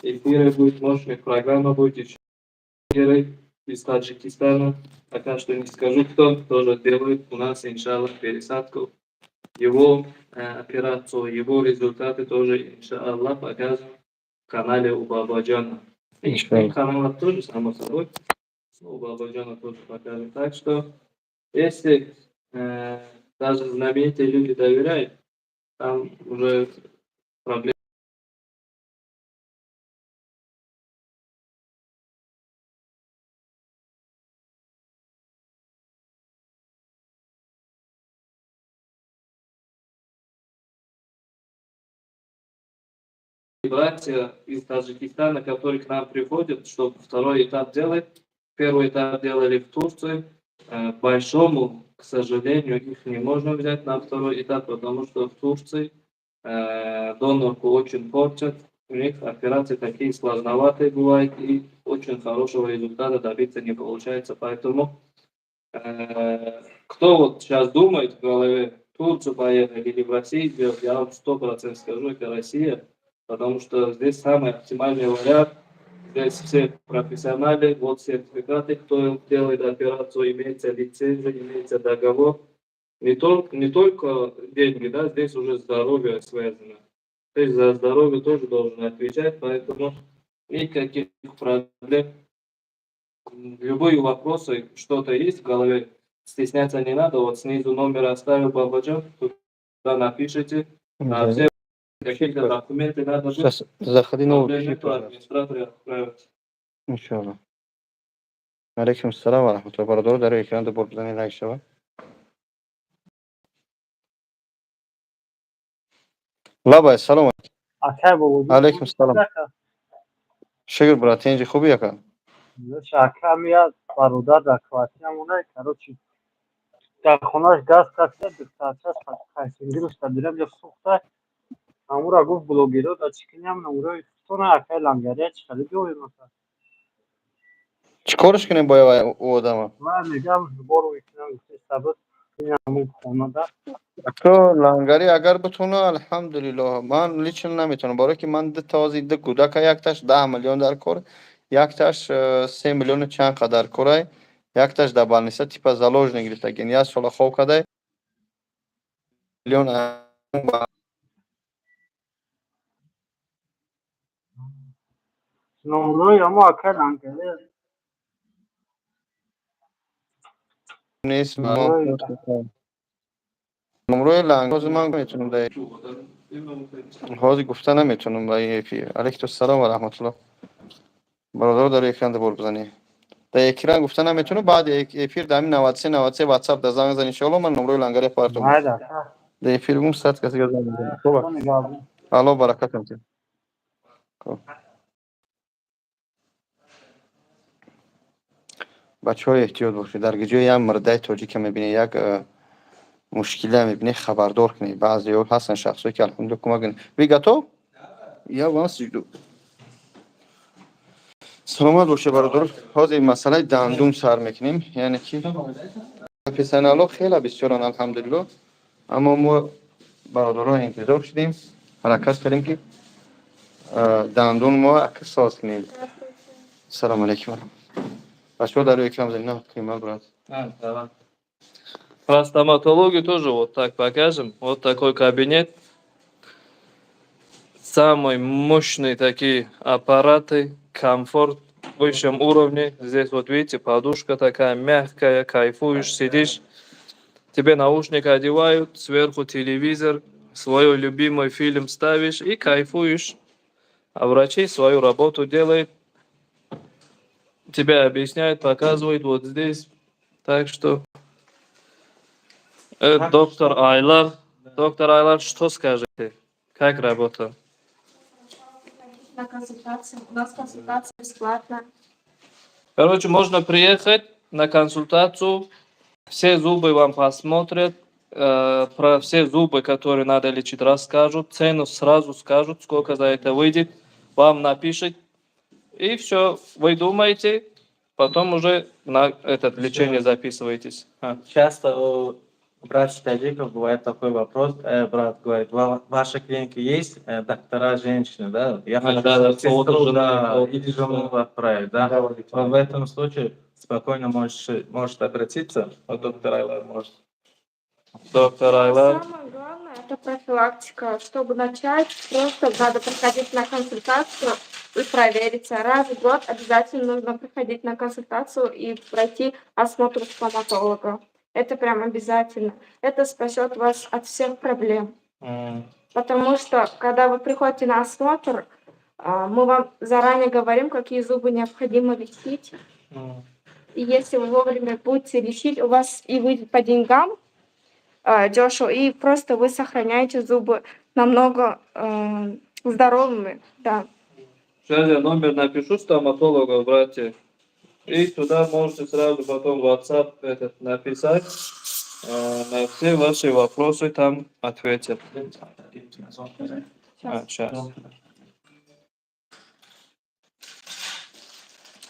Эфиры будет, мощная программа будет, еще из Таджикистана. Пока что не скажу кто, тоже делает у нас, иншаллах, пересадку. Его операцию, его результаты тоже, иншаллах, покажем в канале у Бабаджана. И Иншаллах. Канала тоже, само собой. Ну, у Бабаджана тоже покажем. Так что, если даже знаменитые люди доверяют, там уже проблем. Братья из Таджикистана, которые к нам приходят, чтобы второй этап делать. Первый этап делали в Турции. Большому, к сожалению, их не можно взять на второй этап, потому что в Турции донорку очень портят. У них операции такие сложноватые бывают, и очень хорошего результата добиться не получается. Поэтому кто вот сейчас думает в голове, Турцию поехать или в Россию сделать, я вам 100% скажу, это Россия, потому что здесь самый оптимальный вариант. Здесь все профессионалы, вот сертификаты, кто делает операцию, имеется лицензия, имеется договор. Не только деньги, да, здесь уже здоровье связано. То есть за здоровье тоже должен отвечать, поэтому никаких проблем. Любые вопросы, что-то есть в голове, стесняться не надо. Вот снизу номер оставил Бабаджан, туда напишите. А все какие-то документы надо будет. Сейчас заходи новый, Проблем пиши, нету, пожалуйста. Администраторы отправят. Иншаллах. Алейкум ассалом ва раҳматуллоҳ. Бародаро, дар экран ду бор бизанед, лайк шавад. Лабай, салом. Акай Бобоҷон. Алейкум салом. Шукр, брат, инҷи хубӣ, ака? Ака, як бародар дар квартирамона, короче, дар хонааш газ касида, духтарчаш қайсингирушта дирам ҷо сӯхта. Ҳамура гуфт, блогеро да чӣ киням, номрои худтона, акай Лангария, чӣ хеле биёем, ака. Чӣ корш кунем бо ӯ одама? Ман мегам, боро мекунам, гуфтесабуд ҳамун хонада. Ако Лангари агар битона, алҳамдулиллоҳ. Ман лично наметавонам, барое ки ман ду този ду кӯдака, якташ 10 миллион дар кор, якташ 3 миллиону чанд қадар корай, якташ дар больница типа заложник гирифтагин, як сола хоб кадай, миллион. Номрои ҳамо акай Лангари. Нест номрои Ланг. Ҳозир ман метавонам дар ҳозир гуфта наметавонам ба эфир. Алейкум ассалом ва раҳматуллоҳ. Бародаро, дар экран бор бизанед. Дар экран гуфта наметавонам, баъди эфир дар ҳамин 93 93 ватсап дар занг зан, иншоалло, ман номрои Лангари партом. Майда, ака. Дар эфир гум, 100 касига занг мезанам. Хуб, алло, баракатам тиҳад. Хуб. Бачаҳо, эҳтиёт бошед. Дар ҷои як мурдаи тоҷика мебинед, як мушкилия мебинед, хабардор кунед. Баъзеҳо ҳастанд шахсое ки, алҳамдулиллоҳ, кӯмак кунед. Вы готов? Я вас жду. Саломат бошед, бародар. Ҳозир масъалаи дандум сар мекунем, яъне ки профессионалҳо хеле бисёранд, алҳамдулиллоҳ, аммо мо бародаро интизор шудем, ҳаракат кардем, ки дандун мо соз кунем. Салому алейкум. Бачаҳо, дар экран бизанед. На, қимат, брат. А, давай. Про стоматологию тоже вот так покажем. Вот такой кабинет. Самые мощные такие аппараты, комфорт в высшем уровне. Здесь вот видите, подушка такая мягкая, кайфуешь, сидишь. Тебе наушник одевают, сверху телевизор, свой любимый фильм ставишь и кайфуешь. А врачи свою работу делают, тебе объясняют, показывают вот здесь. Так что, доктор Айлар, доктор Айлар, что скажете? Как работа? На консультацию. У нас консультация бесплатная. Короче, можно приехать на консультацию, все зубы вам посмотрят, про все зубы, которые надо лечить, расскажут, цену сразу скажут, сколько за это выйдет, вам напишет, и все, вы думаете, потом уже на этот лечение записываетесь. А. Часто у Братья таджиков, бывает такой вопрос, брат говорит: «Ваша клиника есть доктора женщины, да? Я хочу сестру, кого-то да, жену, или жену отправить, да?» Да. Вот в этом случае спокойно можешь обратиться, вот доктор Айлар может. Доктор Айлар. Самое главное — это профилактика. Чтобы начать, просто надо приходить на консультацию и провериться. Раз в год обязательно нужно приходить на консультацию и пройти осмотр стоматолога. Это прям обязательно. Это спасет вас от всех проблем. Потому что, когда вы приходите на осмотр, мы вам заранее говорим, какие зубы необходимо лечить. И если вы вовремя будете лечить, у вас и выйдет по деньгам дешево, и просто вы сохраняете зубы намного здоровыми, да. Сейчас я номер напишу стоматолога, братья. И туда можете сразу потом в WhatsApp этот написать. На все ваши вопросы там ответят. А, сейчас.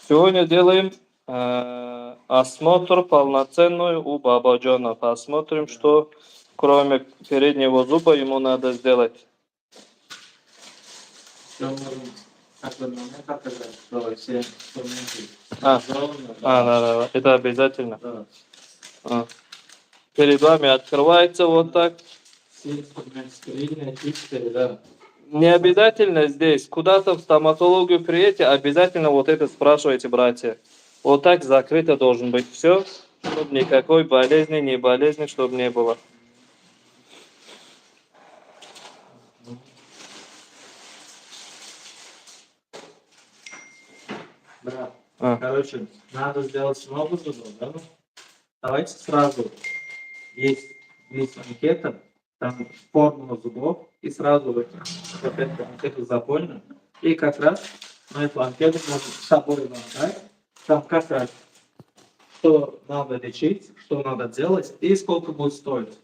Сегодня делаем осмотр полноценный у Бабаджана. Посмотрим, что кроме переднего зуба ему надо сделать. Всё можем такой момент показать, что все инструменты сделаны. А, да, это обязательно. Да. А. Перед вами открывается вот так. Все инструменты стерильные, чистые, да. Не обязательно здесь. Куда-то в стоматологию приедете, обязательно вот это спрашивайте, братья. Вот так закрыто должен быть все, чтобы никакой болезни, не болезни, чтобы не было. Брат, А. короче, надо сделать много зубов, да? Давайте сразу. Есть анкета, там формула зубов, и сразу вот эту анкету заполним. И как раз на эту анкету можно с собой вам дать. Там как раз что надо лечить, что надо делать и сколько будет стоить.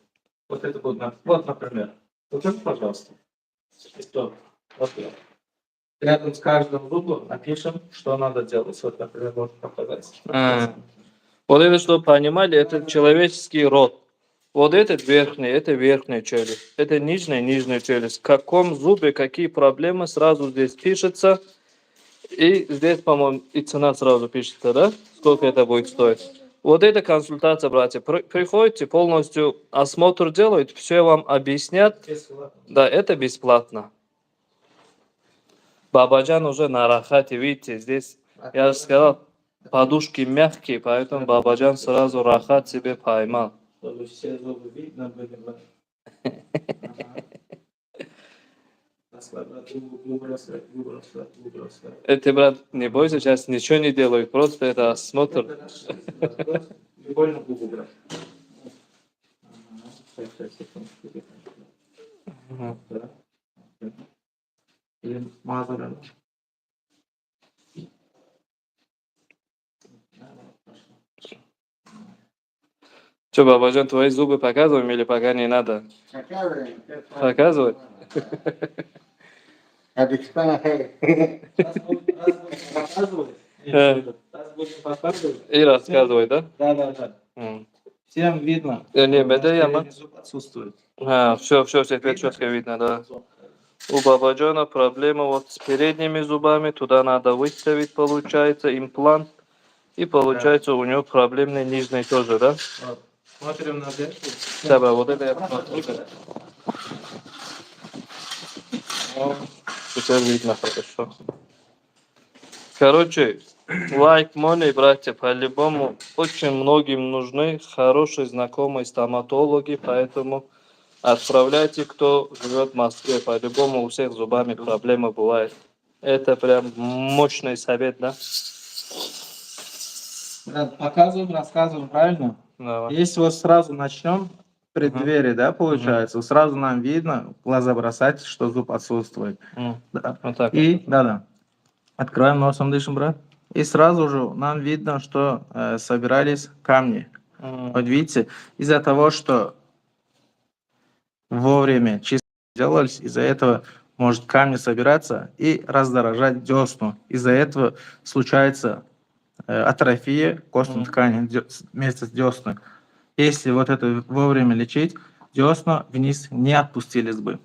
Вот это будет, вот, например. Вот это, пожалуйста. Что? Вот я. Рядом с каждым зубом напишем, что надо делать. Вот, например, можно показать. А. Вот это, чтобы понимали, это человеческий рот. Вот этот верхний, это верхняя челюсть. Это нижняя, нижняя челюсть. В каком зубе, какие проблемы, сразу здесь пишется. И здесь, по-моему, и цена сразу пишется, да? Сколько это будет стоить. Вот эта консультация, братья. Приходите, полностью осмотр делают, все вам объяснят. Бесплатно. Да, это бесплатно. Бабаджан уже на рахате, видите, здесь, я же сказал, подушки мягкие, поэтому Бабаджан сразу рахат себе поймал. Чтобы все зубы видно были бы. Ага. Расслабь, брат, губы, губы расслабь, губы расслабь, губы расслабь. Ты, брат, не бойся, сейчас ничего не делают, просто это осмотр. Это наш, брат, не больно губы, брат. Ага. Сейчас, сейчас, секундочку, секундочку. Да. Или мазали. Че, Бабаджан, твои зубы показываем или пока не надо? Показываем. Показывать? Таджикистан, хей. Раз будем показывать, Э. раз будем показывать. И рассказывай, да? Да. Всем видно. Не, что у нас беда, я передний зуб отсутствует. А, все, теперь четко видно, да. У Бабаджана проблема вот с передними зубами, туда надо выставить, получается, имплант. И получается у него проблемный нижний тоже, да? Вот. Смотрим на зеркало. Да, брат, вот это я посмотрю. О, теперь видно хорошо. Короче, лайк money, братья, по-любому очень многим нужны хорошие знакомые стоматологи, поэтому отправляйте, кто живет в Москве. По-любому у всех с зубами проблемы бывают. Это прям мощный совет, да? Брат, показываем, рассказываем, правильно? Давай. Если вот сразу начнем при двери, да, получается, сразу нам видно, в глаза бросать, что зуб отсутствует. Да. Вот так. И, да. Открываем носом, дышим, брат. И сразу же нам видно, что собирались камни. Вот видите, из-за того, что вовремя чистки делались, из-за этого может камни собираться и раздражать десну. Из-за этого случается атрофия костной ткани вместе с десной. Если вот это вовремя лечить, десна вниз не отпустились бы.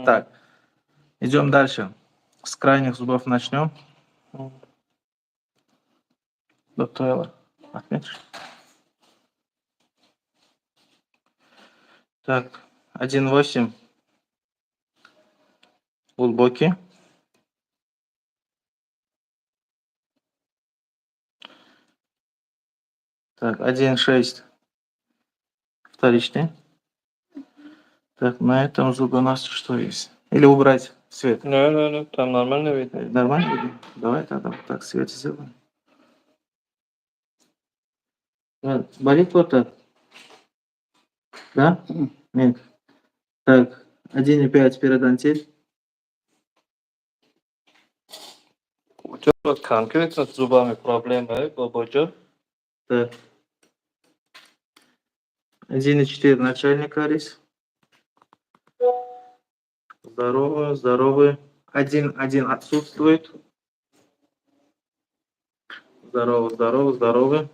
Так, идем дальше. С крайних зубов начнем. Доктор Элла, отметишь? Так, 1,8 глубокий. Так, 1,6 вторичный. Так, на этом зубе у нас что есть? Или убрать свет? Не, не, не, там нормально видно. Нормально видно? Давай тогда вот так свет сделаем. Болит вот так? Да? Нет. Так, 1,5 периодонтит. У тебя вот конкретно с зубами проблемы, Бабаджан? Так. 1,4 начальный кариес. Здорово, здоровый. 1,1 отсутствует. Здорово, здорово, здоровый.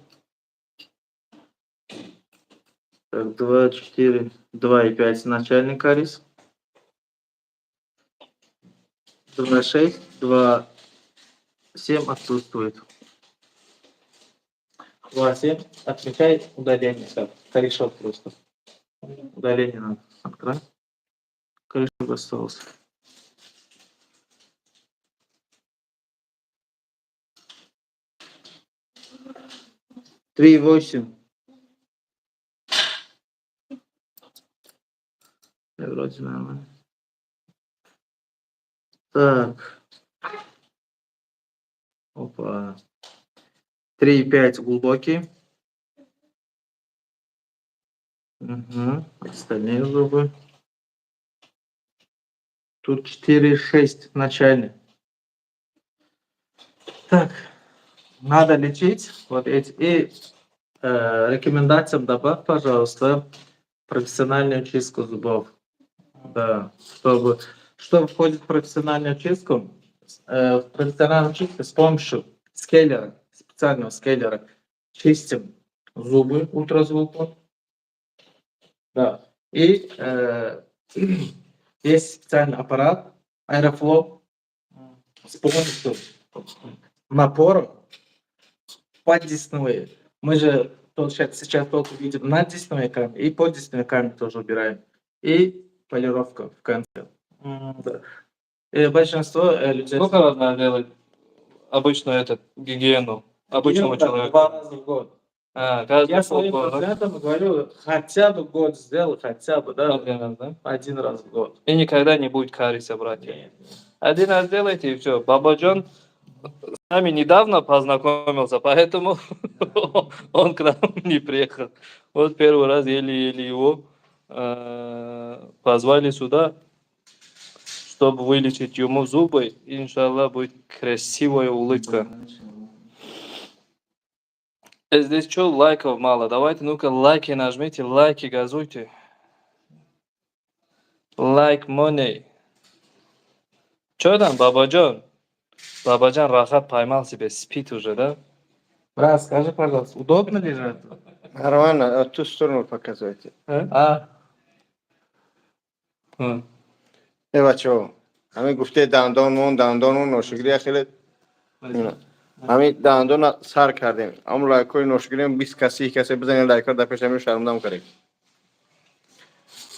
Так, 2, 4, 2,5 начальный кариес. 2,6, 2,7 отсутствует. 2,7. Отмечай удаление. Так, корешок просто. Удаление надо. Открой. Корешок остался. 3,8. Да, вроде нормально. Так. Опа. 3,5 глубокий. Угу. Остальные зубы. Тут 4,6 начальный. Так, надо лечить вот эти. И рекомендациям добавь, пожалуйста, профессиональную чистку зубов. Да, чтобы, что входит в профессиональную чистку? В профессиональную чистку с помощью скейлера, специального скейлера, чистим зубы ультразвуком. Да. И есть специальный аппарат Аэрофло с помощью напора поддесновые. Мы же получается, сейчас только видим наддесновые камни и поддесновые камни тоже убираем. И полировка в конце. Да. И большинство людей... Сколько раз надо делать обычную этот, гигиену обычному Гигиену, да, человеку? 2 раза в год. А, каждый Я своим полгода, да? пациентам говорю, хотя бы год сделал, хотя бы, да, Один раз, да? 1 раз в год. И никогда не будет кариеса, братья. Нет. Один раз делайте, и все. Бабаджан с нами недавно познакомился, поэтому он к нам не приехал. Вот первый раз еле-еле его позвали сюда, чтобы вылечить ему зубы. Иншаллах, будет красивая улыбка. Здесь что, лайков мало? Давайте, ну-ка, лайки нажмите, лайки газуйте. Like money. Чё там, Бабаджан? Бабаджан Рахат поймал себе, спит уже, да? Брат, скажи, пожалуйста, удобно лежать? Нормально, а ту сторону показывайте. А? Э, бачаҳо, ҳамин гуфте дандонмон, дандонмон ношукрия хеле. Ҳамин дандона сар кардем. Ҳамн лайкҳои ношукриям 20 кас, 30 касе бизанед лайкҳо дар пеш ҳамин шармдам кардем.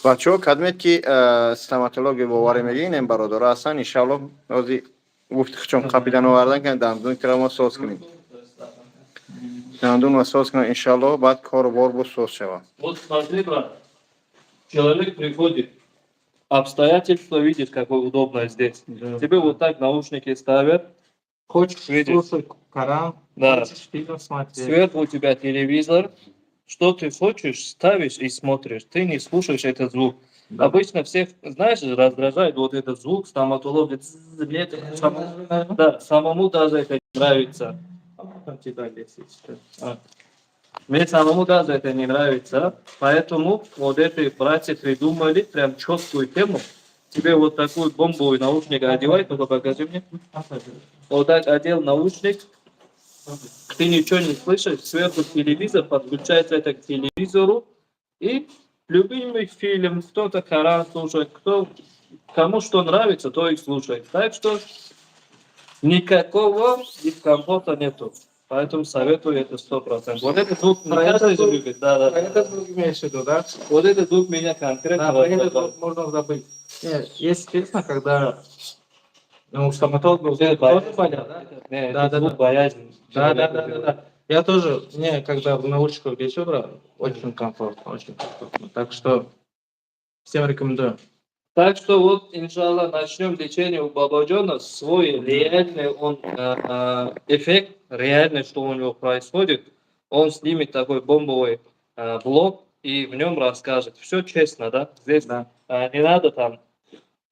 Бачаҳо, кадмед ки стоматологи боварӣ мегӯед, ин бародаро ҳастанд, иншаллоҳ ҳозир гуфти хучон қапидан овардан ки дандон кира мо соз кунем. Дандонро соз кунем, иншаллоҳ, баъд кору бор бо соз шавад. Вот смотри, брат, человек приходит, обстоятельства видишь, какое удобно здесь. Да. Тебе вот так наушники ставят. Хочешь Видишь? слушать Коран, Да. хочешь фильм смотреть. Сверху у тебя телевизор. Что ты хочешь, ставишь и смотришь. Ты не слушаешь этот звук. Да. Обычно всех, знаешь, раздражает вот этот звук стоматолога. Цзз, мне это самому, да, самому даже это не нравится. А. Мне самому даже это не нравится. Поэтому вот эти братья придумали прям четкую тему. Тебе вот такую бомбу наушник одевай, только покажи мне. Вот так одел наушник, ты ничего не слышишь, сверху телевизор, подключается это к телевизору. И любимый фильм, кто-то Коран слушает, кто, кому что нравится, то и слушает. Так что никакого дискомфорта нету. Поэтому советую это 100%. Вот этот звук не Про этот каждый же звук- любит. Да. Про этот звук имеешь в виду, да? Вот этот звук меня конкретно Да, про этот раздражает. Звук можно забыть. Нет, если честно, когда, ну, у стоматологов Это зубы тоже боязнь. болят, да? Не, Да, это да, звук да. боязнь Да, человека да, делает. да. Я тоже, мне, когда в наушниках лечу, брат, очень комфортно, очень комфортно. Так что всем рекомендую. Так что вот, иншаллах, начнем лечение у Бабаджона. Свой реальный он эффект, реальный, что у него происходит, он снимет такой бомбовый блог и в нем расскажет. Все честно, да? Здесь не надо там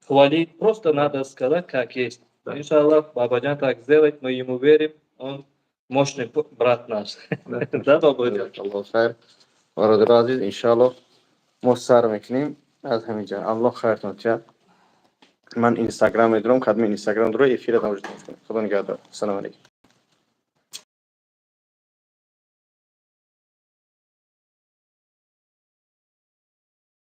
хвалить, просто надо сказать, как есть. Да. Иншаллах, Бабаджан так сделает, мы ему верим, он мощный брат наш. Да. Да, Бабаджан? Аллоҳ хайр, бародари азиз, иншааллоҳ мо сар мекунем аз ҳамин ҷа. Аллоҳ хайртон тия. Ман инстаграм медорам, кадми инстаграм дора, эфира тамошо кунед. Худо нигаҳдор, ассалому алайкум.